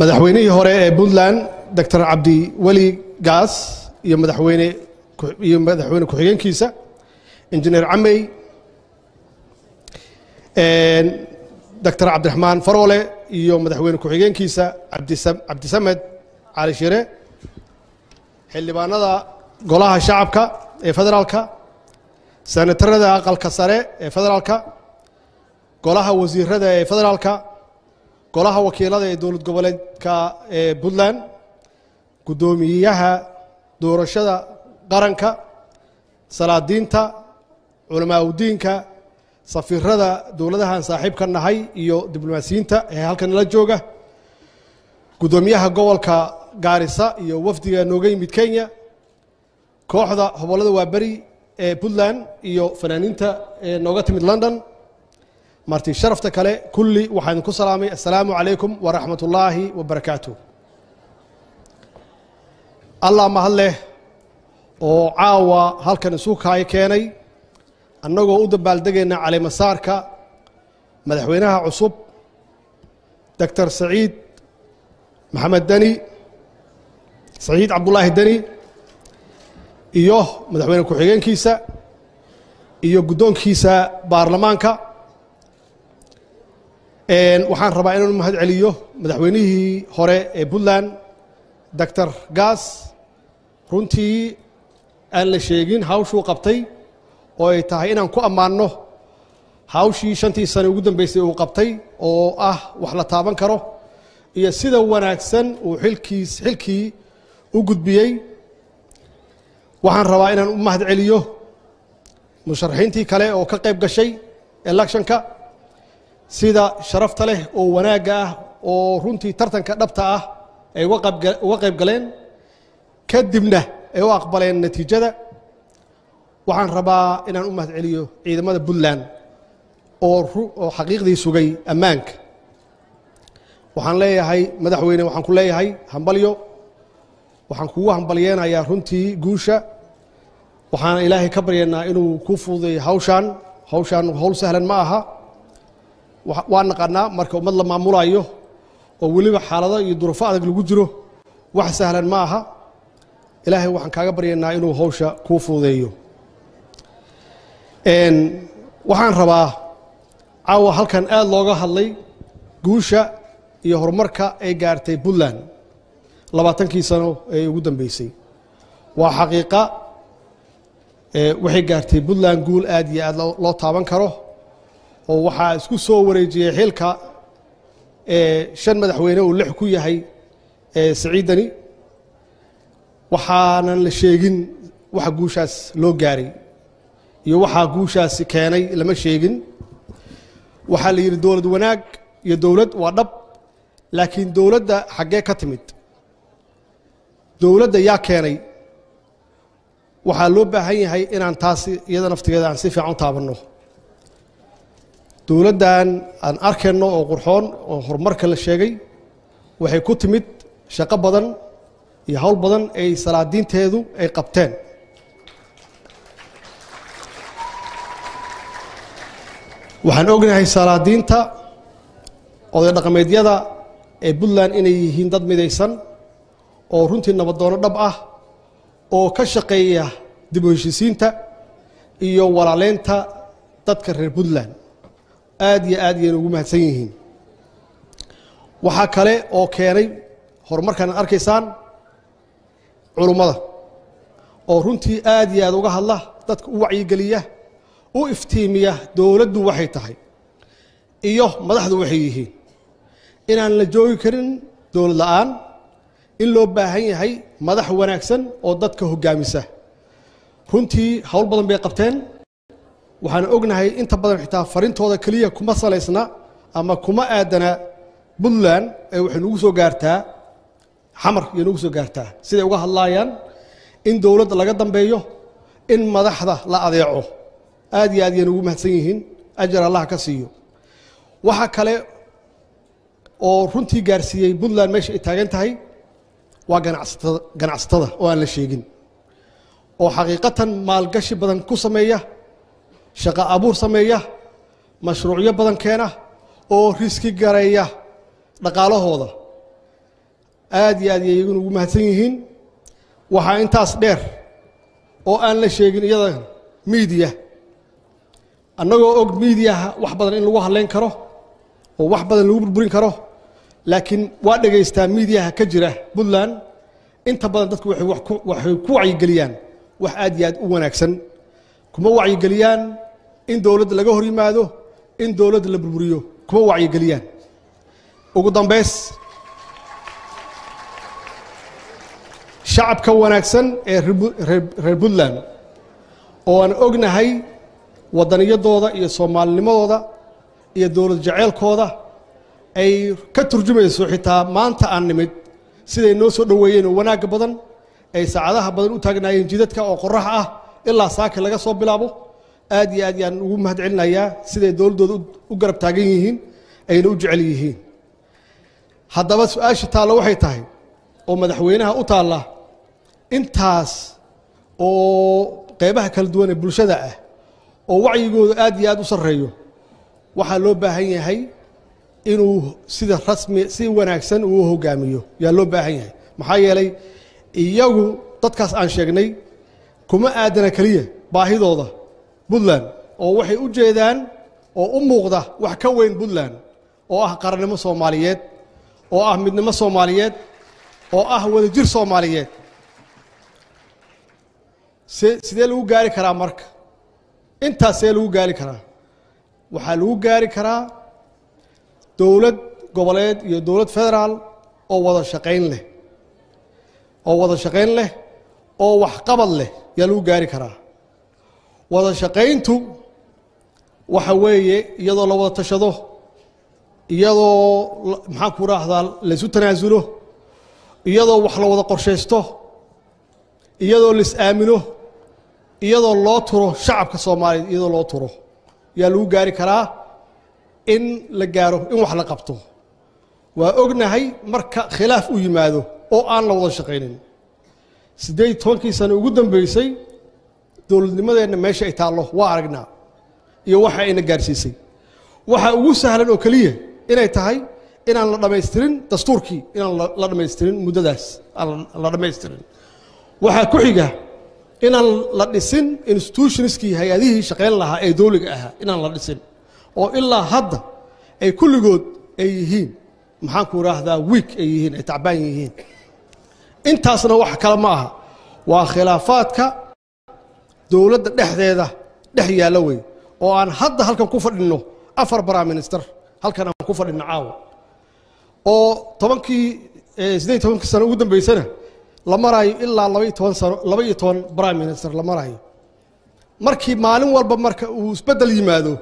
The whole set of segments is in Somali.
Madaxweynihii hore ee Puntland, Doctor Cabdi Weli Gaas, iyo madaxweyne iyo madaxweyne ku-xigeenkiisa, Injineer Camey, Doctor Cabdiraxmaan Faroole iyo madaxweyne ku-xigeenkiisa Cabdisamed Cali Shire, xildhibaanada Golaha Shacabka ee federaalka, senatarada Aqalka Sare ee federaalka, Golaha Wasiirada ee federaalka, Golaha Wakiilada ee dowlad goboleedka ee Puntland, guddoomiyaha doorashada qaranka, salaadiinta, culamaa udiinka, safiirada dowladahan saaxiibka nahay iyo diblomaasiyiinta ee halkan la jooga, guddoomiyaha gobolka Gaarisa iyo wafdiga nooga yimid Kenya, kooxda Hobollada Waaberi ee Puntland iyo fanaaniinta ee nooga timid London, marti sharafta kale, kulli waxaan idinku salaamay assalaamu calaykum waraxmat ullaahi wabarakaatu. Allah mahad leh oo caawa halkan isu kaay keenay annagoo u dabaaldegayna caleemasaarka madaxweynaha cusub, Doctor Saciid Maxamed Deni, Saciid Cabdullaahi Deni, iyo madaxweyne ku-xigeenkiisa iyo guddoonkiisa baarlamaanka. Waxaan rabaa inaan u mahad celiyo madaxweynihii hore ee Puntland, Doctor Gaas, runtii aan la sheegin hawshuu qabtay oo ay tahay inaan ku ammaanno hawshii 5tii sane ugu dambeysay uu qabtay oo ah wax la taaban karo, iyo sida wanaagsan uu xilkiis xilkii u gudbiyey. Waxaan rabaa inaan u mahad celiyo musharaxiintii kale oo ka qayb gashay electionka, sida sharafta leh oo wanaagga ah oo runtii tartanka dhabta ah ay uga qayb galeen, kadibna ay u aqbaleen natiijada. Waxaan rabaa inaan u mahad celiyo ciidamada Puntland oo xaqiiqdii sugay ammaanka. Waxaan leeyahay madaxweyne, waxaan ku leeyahay hambalyo, waxaan kugu hambalyeenayaa runtii guusha. Waxaan Ilaahay ka baryaynaa inuu kuu fududeeyo hawshaan. Hawshaan hawl sahlan ma aha, waa naqanaa marka ummad la maamulayo oo weliba xaalado iyo durufo adag lagu jiro, wax sahlan ma aha. Ilaahay waxaan kaaga baryaynaa inuu hawsha kuu fududeeyo. Waxaan rabaa caawa halkan aada looga hadlay guusha iyo horumarka ay gaartay Puntland 20kii sano ee ugu dambeysay. Waa xaqiiqa, waxay gaartay Puntland guul aad iyo aad loo taaban karo, oo waxaa isku soo wareejiyey xilka 5 madaxweyne uu 6 ku yahay Saciidani. Waxaanan la sheegin waxa guushaas loo gaaray iyo waxaa guushaasi keenay, lama sheegin. Waxaa la yidhi dowlad wanaag iyo dowlad waa dhab, laakiin dowladda xaggee ka timid? Dowladda yaa keenay? Waxaa loo baahan yahay inaan taasi iyada naftigeeda aan si fiican u taabanno. Dowladdan aan arkayno oo qurxoon oo horumarka la sheegay waxay ku timid shaqo badan iyo hawl badan ay salaadiinteedu ay qabteen. Waxaan ognahay salaadiinta oday dhaqameedyada ee Puntland inay yihiin dad midaysan oo runtii nabadoono dhab ah oo ka shaqeeya dib u heshiisiinta iyo walaaleynta dadka reer Puntland. Aad iyo aad yayna ugu mahadsan yihiin. Waxaa kale oo keenay horumarkan ad arkaysaan culummada oo runtii aad iyo aad uga hadla, dadka u wacyigeliya, u iftiimiya dowladdu waxay tahay iyo madaxdu waxay yihiin, inaan la joogi karin dowlad la'aan, in loo baahan yahay madax wanaagsan oo dadka hoggaamisa. Runtii hawl badan bay qabteen. Waxaan ognahay inta badan xitaa farintooda keliya kuma salaysna ama kuma aadana Puntland ee waxay nagu soo gaartaa Xamar iyo nagu soo gaartaa siday uga hadlaayaan in dowladda laga dambeeyo, in madaxda la adeeco. Aad iyo aad yayna ugu mahadsan yihiin, ajar Allah ka siiyo. Waxa kale oo runtii gaarsiiyey Puntland meesha ay taagan tahay waa ganacsatada, ganacsatada oo aan la sheegin oo xaqiiqatan maalgashi badan ku sameeya, shaqo abuur sameeya, mashruucyo badan keena oo riski gareeya dhaqaalahooda. Aad iyo aad iyaguna ugu mahadsan yihiin. Waxaa intaas dheer oo aan la sheegin iyada miidiya, annagoo og miidiyaha wax badan in lagu hadlayn karo oo wax badan lagu burburin karo, laakiin waa dhegaystaa miidiyaha ka jira Puntland. Inta badan dadku waxay ku wacyigeliyaan wax aad iyo aad u wanaagsan. Kuma wacyigeliyaan in dowladda laga hor yimaado, in dowladda la burburiyo, kuma wacyigeliyaan. Ugu dambays, shacabka wanaagsan ee reer Puntland oo aan ognahay waddaniyadooda iyo soomaalinimadooda iyo dowlad jaceylkooda ay ka turjumayso, xitaa maanta aan nimid siday noo soo dhoweeyeen oo wanaagga badan ay saacadaha badan u taagnaayeen jidadka oo qorax ah ilaa saaka laga soo bilaabo, aad iyo aad yaan ugu mahad celinayaa siday dowladdooda u garab taagan yihiin ayna u jecel yihiin. Haddaba su-aasha taalla waxay tahay oo madaxweynaha u taalla, intaas oo qeybaha kala duwan ee bulshada ah oo wacyigooda aad iyo aad u sarreeyo, waxaa loo baahan yahay inuu sida rasmi si wanaagsan uu hogaamiyo yaa loo baahan yahay. Maxaa yeelay iyagu dadkaas aan sheegnay kuma aadana keliya baahidooda Puntland, oo waxay u jeedaan oo u muuqda wax ka weyn Puntland, oo ah qarannimo Soomaaliyeed, oo ah midnimo Soomaaliyeed, oo ah wadajir Soomaaliyeed. Sidee lagu gaari karaa marka intaas? See lagu gaari karaa? Waxaa lagu gaari karaa dowlad goboleed iyo dowlad federaal oo wada shaqayn leh, oo wada shaqayn leh oo waxqabad leh yaa lagu gaari karaa. Wada shaqayntu waxa weeye iyadoo la wada tashado, iyadoo maxaan ku raahdaa laysu tanaasulo, iyadoo wax la wada qorshaysto, iyadoo lais aamino, iyadoo loo turo shacabka Soomaaliyeed, iyadoo loo turo yaa lagu gaari karaa in la gaaro in wax la qabto. Waa ognahay marka khilaaf u yimaado oo aan la wada shaqaynin, 18-kii sano ugu dambeysay dowladnimadeenna meesha ay taallo waa aragnaa iyo waxa ayna gaarsiisay. Waxa ugu sahlan oo keliya inay tahay inaan la dhammaystirin dastuurkii, inaan la dhammaystirin muddadaas aan la dhammaystirin. Waxaa ku xiga inaan la dhisin institutionskii, hay-adihii shaqayn lahaa ee dowliga ahaa inaan la dhisin, oo ilaa hadda ay kulligood ay yihiin maxaan ku idhaahdaa weak ay yihiin, ay tacbaan yihiin. Intaasna wax kale ma aha, waa khilaafaadka dowladda dhexdeeda dhex yaalla wey, oo aan hadda halkan ku fadhinno 4 prime minister, halkan aan ku fadhinno caawa, oo tobankii 18-kii sano ugu dambeysana la maraayo ilaa 12 sano, 12 prime minister la maraayo. Markii maalin walba marka uu isbeddel yimaado,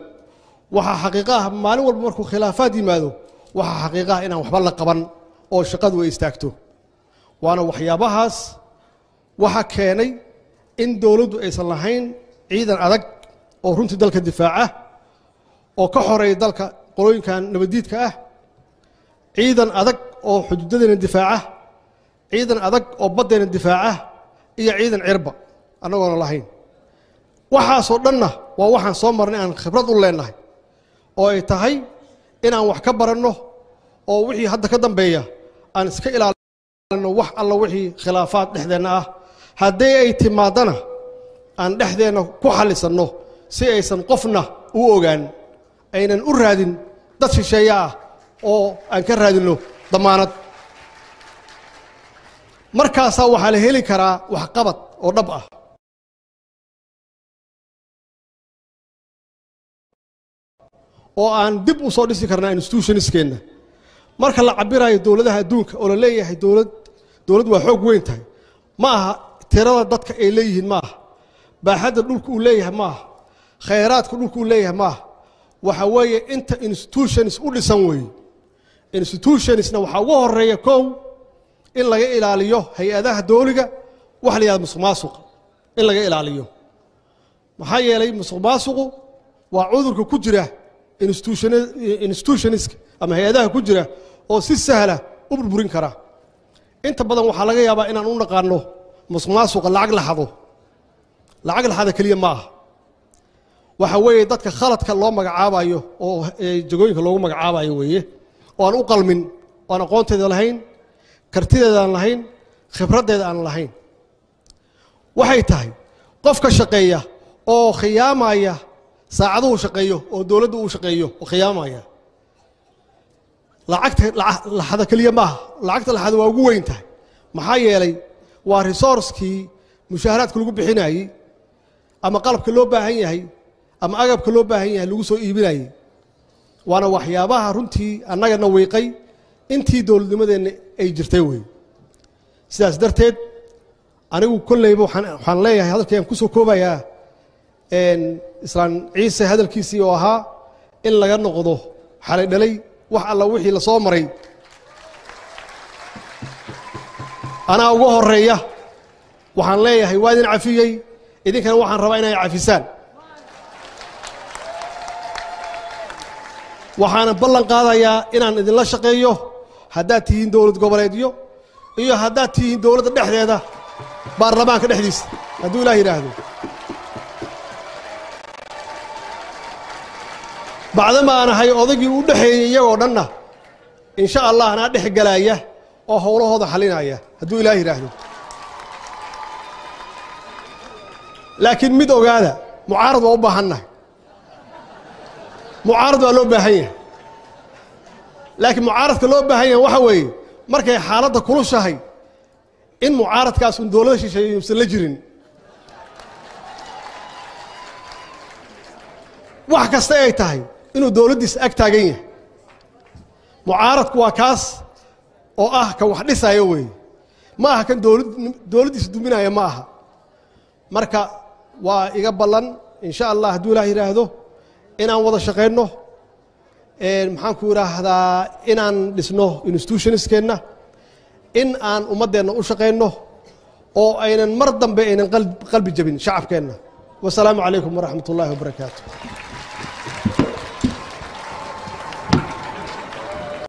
waxaa xaqiiqo ah, maalin walba markuu khilaafaad yimaado, waxaa xaqiiqo ah inaan waxba la qaban oo shaqadu ay istaagto. Waana waxyaabahaas waxa keenay in dowladdu aysan lahayn ciidan adag oo runtii dalka difaaca oo ka xoreeya dalka qolooyinkan nabaddiidka ah, ciidan adag oo xuduudadeena difaaca, ciidan adag oo baddeena difaaca iyo ciidan cirba annagoona lahayn. Waxaasoo dhanna waa waxaan soo marnay, aan khibrad u leenahay, oo ay tahay inaan wax ka baranno oo wixii hadda ka dambeeya aan iska ilaalino wax alla wixii khilaafaad dhexdeenna ah. Haddii ay timaadana aan dhexdeenna ku xallisanno si aysan qofna u ogaan, aynan u raadin dad shisheeye ah oo aan ka raadinno damaanad. Markaasaa waxaa la heli karaa waxqabad oo dhab ah oo aan dib u soo dhisi karnaa institutionskeenna. Marka la cabirayo dowladaha adduunka oo la leeyahay dowlad waa xoog weyn tahay, ma aha tirada dadka ay leeyihiin, ma aha baaxadda dhulka uu leeyahay, ma aha khayraadka dhulka uu leeyahay, ma aha. Waxa weeye inta institutions u dhisan weeye. Institutionsna waxaa ugu horeeya kow in laga ilaaliyo hay-adaha dowliga waxa la yihahda musuq maasuqa in laga ilaaliyo. Maxaa yeelay musuq maasuqu waa cudurka ku jira institutionska ama hay-adaha ku jira oo si sahla u burburin kara. Inta badan waxaa laga yaabaa inaan u naqaano musuq maasuqa lacag la xado. Lacag la xado keliya ma aha, waxa weeye dadka khaladka loo magacaabayo oo jagooyinka loogu magacaabayo weeye, oo aan u qalmin, oo aan aqoonteeda lahayn, Kartideeda aan lahayn, khibraddeeda aan lahayn. Waxay tahay qofka shaqeeya oo khiyaamaya saacaduhu shaqeeyo oo dowladdu uu shaqeeyo oo khiyaamaya lacagta laxada keliya maaha. Lacagta laxada waa ugu weyn tahay, maxaa yeelay waa resource-kii mushaaharaadka lagu bixinayey ama qalabka loo baahan yahay ama agabka loo baahan yahay lagu soo iibinayey. Waana waxyaabaha runtii annagana wiiqay intii dowladnimadeenna ay jirtay wey. Sidaas darteed anigu kolleyba waxaan leeyahay, hadalkayaan ku soo koobayaa Islaan Ciise hadalkiisii oo ahaa in laga noqdo xalay dhalay wax alla wixii la soo maray. Anaa uga horeeya, waxaan leeyahay waa idin cafiyey, idinkana waxaan rabaa inay cafisaan. Waxaana ballan qaadayaa inaan idinla shaqeeyo haddaad tihiin dowlad goboleedyo iyo haddaad tihiin dowladda dhexdeeda, baarlamaanka dhexdiisa, hadduu Ilaah yidhaahdo. Bacdama aan ahay odaygii u dhexeeyey iyagoo dhanna, insha Allah anaa dhex galaaya oo howlahooda xalinaya hadduu Ilaah yidhaahdo. Laakiin mid ogaada, mucaarad waa u baahannahay, mucaarad waa loo baahan yahay. Laakiin mucaaradka loo baahan yahay waxa weeye markay xaaladda kulushahay in mucaaradkaas un dowladda shisheeye yuusan la jirin. Wax kasta ay tahay inuu dowladdiisa ag taagan yahay. Mucaaradku waa kaas oo ah kan wax dhisaayo weeye, ma aha kan dowladdiisa duminaya, ma aha. Marka waa iga ballan, insha Allah, hadduu Ilaah yidhaahdo, inaan wada shaqayno, maxaan ku idhaahdaa, inaan dhisno institutionskeenna, in aan ummaddeenna u shaqayno oo aynan mar dambe aynan qalbi jabin shacabkeenna. Wasalaamu calaykum waraxmat ullahi wabarakaatu.